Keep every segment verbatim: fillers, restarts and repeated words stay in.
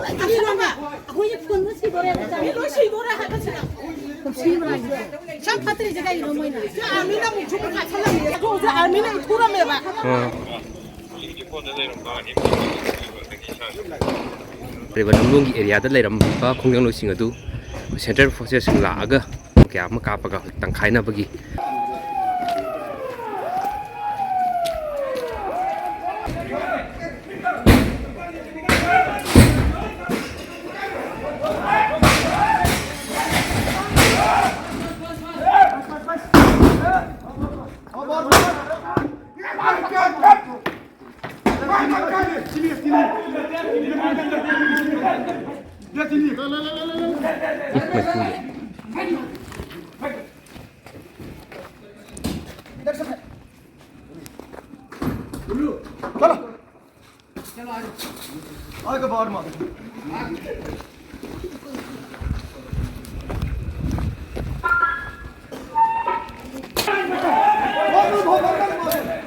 ꯑꯩꯈꯣꯏꯁꯦ ꯐꯨꯟꯗ ꯁꯤꯗꯣꯔꯦ꯫ ꯃꯤ ꯂꯣꯏ ꯁꯤꯗꯣꯔꯦ ꯍꯥꯏꯕꯁꯤꯗ꯫ ꯁꯛ ꯐꯠꯇ꯭ꯔꯤꯁꯦ ꯀꯩꯒꯤꯅꯣ ꯃꯣꯏꯅ? ꯁꯤ ꯑꯥꯔꯃꯤꯅ ꯑꯃꯨꯛꯁꯨ ꯑꯃꯨꯛ ꯀꯥꯏꯁꯜꯂꯝꯃꯦ꯫ ꯑꯗꯨ ꯍꯧꯖꯤꯛ ꯑꯥꯔꯃꯤꯅ ꯑꯃꯨꯛ ꯐꯨꯔꯝꯃꯦꯕ꯫ ꯂꯩꯔꯤꯕ ꯅꯝꯂꯣꯡꯒꯤ ꯑꯦꯔꯤꯌꯥꯗ ꯂꯩꯔꯝꯕ ꯈꯣꯡꯖꯪꯂꯣꯏꯁꯤꯡ ꯑꯗꯨ ꯁꯦꯟꯇ꯭ꯔꯦꯜ ꯐꯣꯔꯁꯦꯁꯁꯤꯡ ꯂꯥꯛꯑꯒ ꯀꯌꯥ ꯑꯃ ꯀꯥꯞꯄꯒ ꯍꯧꯖꯤꯛ ꯇꯪꯈꯥꯏꯅꯕꯒꯤ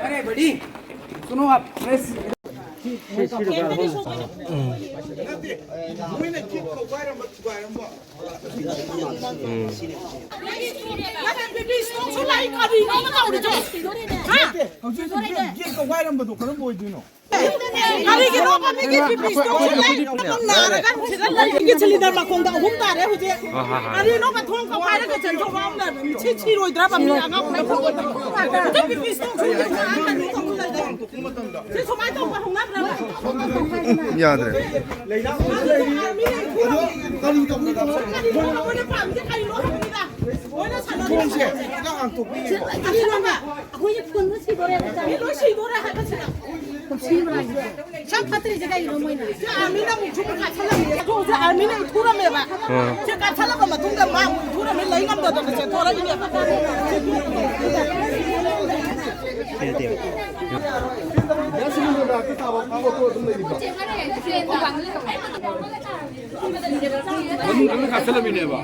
अरे बड़ी, सुनो आप, प्रेस। ꯍꯧꯖꯤꯛ ꯍꯧꯖꯤꯛ ꯒꯦꯠ ꯀꯧꯒꯥꯏꯔꯝꯕꯗꯣ ꯀꯔꯝꯕ ꯑꯣꯏꯗꯣꯏꯅꯣ? ꯀꯔꯤꯒꯤꯅꯣꯕ ꯃꯤꯒꯤ ꯕꯤ ꯄꯤ ꯏꯁꯇꯣꯛꯁꯦ ꯂꯩ? ꯅꯪ ꯅꯥꯔꯒ ꯁꯤꯗ ꯂꯩ꯫ ꯃꯤꯒꯤ ꯁꯤꯂꯤꯟꯗꯔ ꯃꯈꯣꯡꯗ ꯑꯍꯨꯝ ꯇꯥꯔꯦ ꯍꯧꯖꯤꯛ꯫ ꯀꯔꯤꯅꯣꯕ ꯊꯣꯡ ꯀꯧꯈꯥꯏꯔꯒ ꯆꯦꯟꯊꯣꯛꯄ ꯑꯃ ꯂꯩꯕ? ꯁꯤ ꯁꯤꯔꯣꯏꯗ꯭ꯔꯕ ꯃꯤ ꯑꯉꯥꯡ ꯂꯩ? ꯍꯧꯖꯤꯛ ꯕꯤ ꯄꯤ ꯏꯁꯇꯣꯛꯁꯦ ꯁꯤ ꯁꯨꯃꯥꯏꯅ ꯇꯧꯕ ꯍꯧꯅꯕ꯭ꯔꯕ? ꯌꯥꯗ꯭ꯔꯦ꯫ ꯃꯤ ꯂꯩ ꯐꯨꯔꯝꯃꯤ꯫ ꯀꯔꯤꯅꯣꯕ ꯃꯣꯏꯅ ꯄꯥꯝꯃꯤꯁꯦ ꯀꯔꯤꯅꯣ ꯍꯥꯏꯕꯅꯤꯗ꯫ ꯃꯣꯏꯅ ꯁꯥꯟꯅꯔꯤꯁꯦ ꯀꯔꯤꯅꯣꯕ? ꯑꯩꯈꯣꯏꯁꯦ ꯐꯨꯟꯗ ꯁꯤꯗꯣꯔꯦ꯫ ꯃꯤ ꯂꯣꯏ ꯁꯤꯗꯣꯔꯦ ꯍꯥꯏꯕꯁꯤꯗ꯫ ꯁꯛ ꯐꯠꯇ꯭ꯔꯤꯁꯦ ꯀꯩꯒꯤꯅꯣ ꯃꯣꯏꯅ? ꯁꯤ ꯑꯥꯔꯃꯤꯅ ꯑꯃꯨꯛꯁꯨ ꯑꯃꯨꯛ ꯀꯥꯞꯁꯜꯂꯝꯃꯦ꯫ ꯑꯗꯨ ꯍꯧꯖꯤꯛ ꯑꯥꯔꯃꯤꯅ ꯏꯟꯊꯨꯔꯝꯃꯦꯕ꯫ ꯑꯥ꯫ ꯁꯤ ꯀꯥꯞꯁꯜꯂꯕ ꯃꯇꯨꯡꯗ ꯃꯥ ꯑꯃꯨꯛ ꯏꯟꯊꯨꯔꯝꯃꯦ, ꯂꯩ ꯉꯝꯗꯗꯅ ꯆꯦꯟꯊꯣꯔꯛꯏꯅꯦꯕ꯫ ꯃꯅꯨꯡꯗ ꯂꯣꯏ ꯀꯥꯞꯁꯜꯂꯝꯃꯤꯅꯦꯕ꯫